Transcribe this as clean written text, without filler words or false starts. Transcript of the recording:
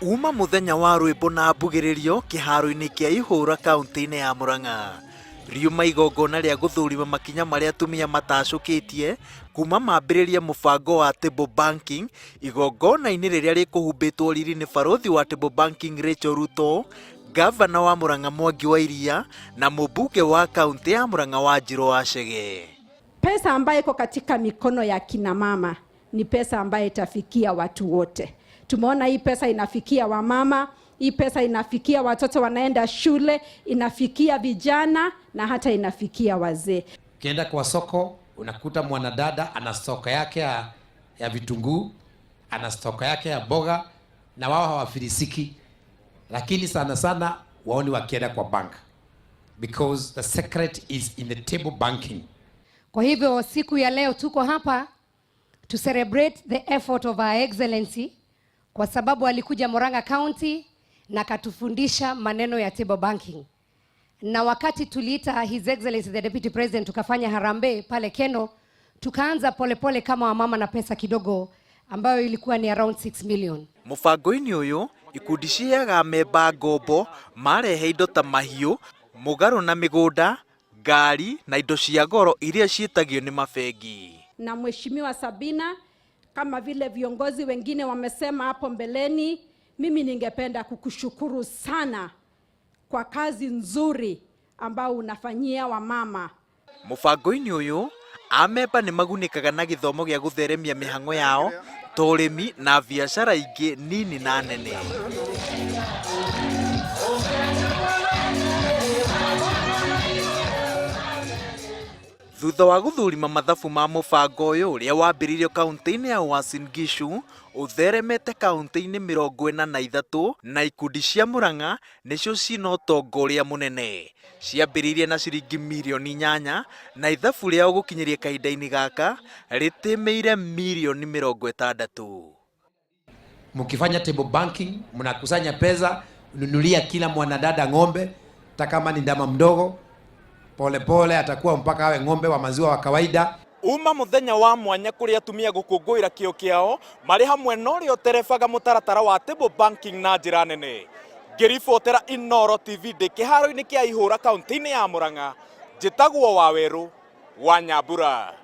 Uma muthenya wa rwimbo na mbugĩrĩrio kĩharo-inĩ kĩa Ihũra kaunti-inĩ ya Murang'a. Riuma igongona rĩa gũthũrima makinya marĩa atumia matacũkĩtie kuma mambĩrĩria mũbango wa Table Banking igongona-inĩ rĩrĩa rĩkũhumbĩtwo riri nĩ barũthi wa Table Banking Rachel Ruto, ngavana wa Murang'a Mwangi wa Iria na mũmbunge wa kaunti ya Murang'a Wanjiru wa Chege. Pesa ambayo iko katika mikono ya kina mama ni pesa ambayo itafikia watu wote. Tumeona hii pesa inafikia wamama, hii pesa inafikia watoto wanaenda shule, inafikia vijana na hata inafikia wazee. Ukienda kwa soko unakuta mwanadada ana stock yake ya vitunguu, ana stock yake ya mboga, na wao hawafilisiki, lakini sana sana waoni wakienda kwa bank because the secret is in the table banking. Kwa hivyo siku ya leo tuko hapa to celebrate the effort of our excellency, kwa sababu alikuja Murang'a County na akatufundisha maneno ya table banking, na wakati tuliita His Excellency the Deputy President tukafanya harambee pale Keno, tukaanza polepole kama wamama na pesa kidogo ambayo ilikuwa ni around 6 million. Mũbango-inĩ ũyũ ikundi ciheaga amemba ngombo marehe indo ta mahiũ, mũgarũ na mĩgũnda, ngari na indo cia goro iria ciĩtagio nĩ mabengi. Na Mheshimiwa Sabina, kama vile viongozi wengine wamesema hapo mbeleni, mimi ningependa kukushukuru sana kwa kazi nzuri ambao unafanyia wamama. Mũbango-inĩ ũyũ amemba nĩ magunĩkaga na gĩthomo gĩa gũtheremia mĩhang'o yao ta ũrĩmi na biacara ingĩ nini na nene. Thutha wa gũthũrima mathabu ma mũbango ũyũ ũrĩa wambĩrĩirio kaunti-inĩ ya Uasin Gishu ũtheremete kaunti-inĩ 43 na ikundi cia Murang'a nĩcio cina ũtonga ũrĩa mũnene. Ciambĩrĩirie na ciringi mirioni 8 na ithabu rĩao gũkinyĩria kahinda-inĩ gaka rĩtĩmĩire mirioni 60. Mkifanya table banking mnakusanya pesa, nunulia kila mwanadada ng'ombe, hata kama ni ndama mdogo, pole pole atakuwa mpaka awe ng'ombe wa maziwa wa kawaida. Uma muthenya wa mwanya kũrĩ atumia gũkũngũĩra kĩo kĩao marĩ hamwe na ũrĩa ũterebaga mũtaratara wa table banking na njĩra nene. Ngĩribotera Inooro TV ndĩ kĩharo-inĩ kĩa Ihũra kaunti-inĩ ya Murang'a, njĩtagwo Wawerũ wa Nyambura.